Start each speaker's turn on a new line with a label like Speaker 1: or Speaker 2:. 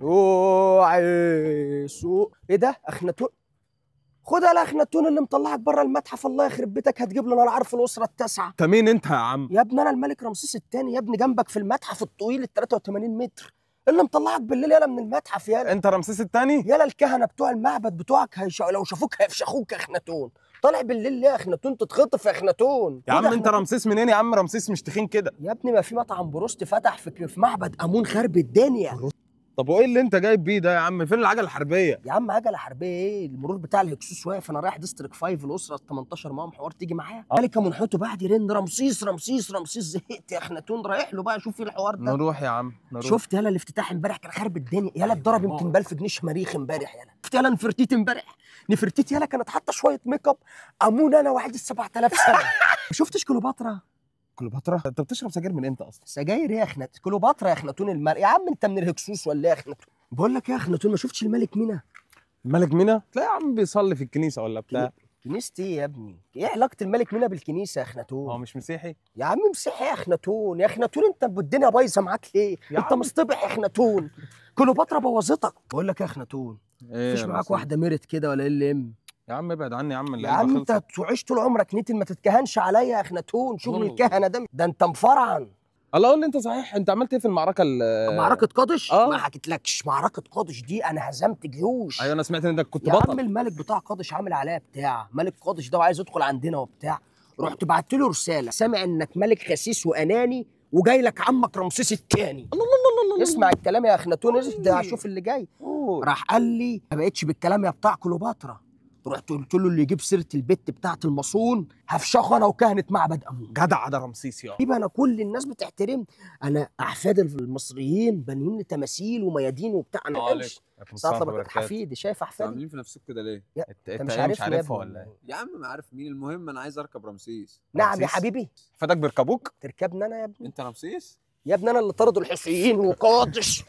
Speaker 1: اوعي سوق. ايه ده؟ اخناتون. خد يا اخناتون اللي مطلعك بره المتحف، الله يخرب بيتك، هتجيب لنا العار في الاسرة التاسعة.
Speaker 2: انت مين انت يا عم؟
Speaker 1: يا ابني انا الملك رمسيس الثاني يا ابني، جنبك في المتحف الطويل ال 83 متر، اللي مطلعك بالليل يالا من المتحف يالا.
Speaker 2: انت رمسيس الثاني؟
Speaker 1: يالا الكهنة بتوع المعبد بتوعك لو شافوك هيفشخوك يا اخناتون. طالع بالليل ليه يا اخناتون؟ تتخطف يا اخناتون.
Speaker 2: يا عم انت رمسيس منين يا عم؟ رمسيس مش تخين كده
Speaker 1: يا ابني. ما في مطعم بروست فتح في معبد امون خرب الدنيا.
Speaker 2: طب وايه اللي انت جايب بيه ده يا عم؟ فين العجلة الحربية؟
Speaker 1: يا عم عجله حربيه ايه؟ المرور بتاع الهكسوس واقف، انا رايح district 5 الاسرة ال 18 معاهم حوار، تيجي معايا؟ ملكه منحوته بعد يرن رمسيس رمسيس رمسيس. زهقت يا اخناتون، رايح له بقى شوف ايه الحوار ده.
Speaker 2: نروح يا عم نروح.
Speaker 1: شفت يالا الافتتاح امبارح كان خرب الدنيا، يالا اتضرب يمكن ب 1000 جنيه شماريخ امبارح يالا. شفت يالا نفرتيت امبارح؟ نفرتيت يالا كانت حاطه شوية ميك اب، امون انا واحد 7000 سنة. ما شفتش كليوباترا؟
Speaker 2: كليوباترا؟ انت بتشرب سجاير من امتى اصلا؟
Speaker 1: سجاير ايه يا اخناتون؟ كليوباترا يا اخناتون الملك. يا عم انت من الهكسوس ولا ايه يا اخناتون؟ بقول لك ايه يا اخناتون، ما شفتش الملك مينا؟
Speaker 2: الملك مينا؟ لا يا عم بيصلي في الكنيسة ولا بتاع.
Speaker 1: كنيسة ايه يا ابني؟ ايه علاقة الملك مينا بالكنيسة يا اخناتون؟
Speaker 2: هو مش مسيحي؟
Speaker 1: يا عم مسيحي يا اخناتون، يا اخناتون انت الدنيا بايظة معاك ليه؟ انت مصطبح يا اخناتون، كليوباترا بوظتك. بقول لك ايه يا اخناتون؟
Speaker 2: ايه
Speaker 1: مفيش معاك واحدة merit كده ولا ال ام؟
Speaker 2: يا عم ابعد عني يا عم.
Speaker 1: يا عم انت تعيش طول عمرك نتن، ما تتكهنش عليا يا اخناتون، شغل الكهنة ده، ده انت مفرعن.
Speaker 2: الله قول لي انت صحيح، انت عملت ايه في المعركة؟
Speaker 1: معركة قادش؟ ما حكيتلكش معركة قادش دي، انا هزمت جيوش.
Speaker 2: ايوه انا سمعت ان انت كنت
Speaker 1: يا
Speaker 2: بطل.
Speaker 1: عم الملك بتاع قادش عامل عليا بتاع، ملك قادش ده وعايز يدخل عندنا وبتاع، رحت بعت له رسالة، سامع انك ملك خسيس واناني وجاي لك عمك رمسيس الثاني.
Speaker 2: الله الله الله الله.
Speaker 1: اسمع الكلام يا اخناتون، ده شوف اللي جاي. راح قال لي ما بقتش بالكلام يا بتاع كليوباترا. رحت قلت له اللي يجيب سيره البت بتاعت المصون هفشخه انا وكهنة معبد امون.
Speaker 2: جدع ده رمسيس يا
Speaker 1: يبقى انا كل الناس بتحترمني، انا احفاد المصريين بانيين لي تماثيل وميادين وبتاع. انا امشي ساعة لما كنت حفيدي شايف احفادي.
Speaker 3: عاملين في نفسكم كده ليه؟
Speaker 2: انت مش عارفها ولا ايه؟
Speaker 3: يا عم ما عارف مين. المهم انا عايز اركب رمسيس.
Speaker 1: نعم يا حبيبي.
Speaker 2: احفادك بيركبوك؟
Speaker 1: تركبني انا يا ابني؟
Speaker 3: انت رمسيس؟
Speaker 1: يا ابني انا اللي طردوا الحوثيين وقادش.